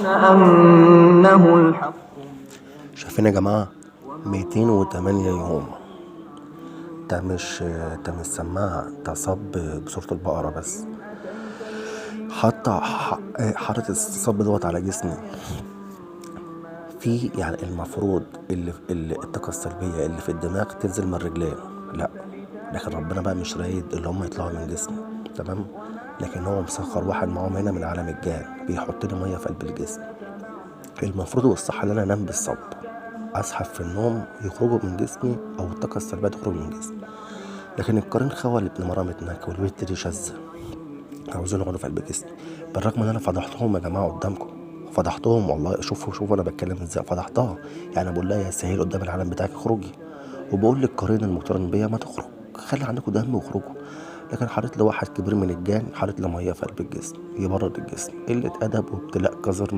أنه الحق. شايفين يا جماعة 208 يوم. ده مش سماعة، ده صب بصورة البقرة بس. حاطط الصب دوت على جسمي. في يعني المفروض اللي الطاقة السلبية اللي في الدماغ تنزل من الرجلين، لا، لكن ربنا بقى مش رايد اللي هم يطلعوا من جسمي، تمام؟ لكن هو مسخر واحد معاهم هنا من عالم الجان بيحط لي مية في قلب الجسم. المفروض والصح ان انا انام بالصب، اسحب في النوم يخرجوا من جسمي او الطاقة السلبية تخرج من جسمي. لكن القرين خول ابن مرامة ناك والبنت دي شاذة، عاوزين يقعدوا في قلب جسمي، بالرغم ان انا فضحتهم يا جماعة قدامكم، فضحتهم والله. شوفوا انا بتكلم ازاي، فضحتها. يعني بقول لها يا سهيل قدام العالم بتاعك اخرجي، وبقول للقرين المقترن بيا ما تخرج، خلي عندكم دم واخرجوا. لكن حاطط لي واحد كبير من الجان، حاطط لي مية في قلب الجسم يبرد الجسم. قلة ادب وابتلاء قذر.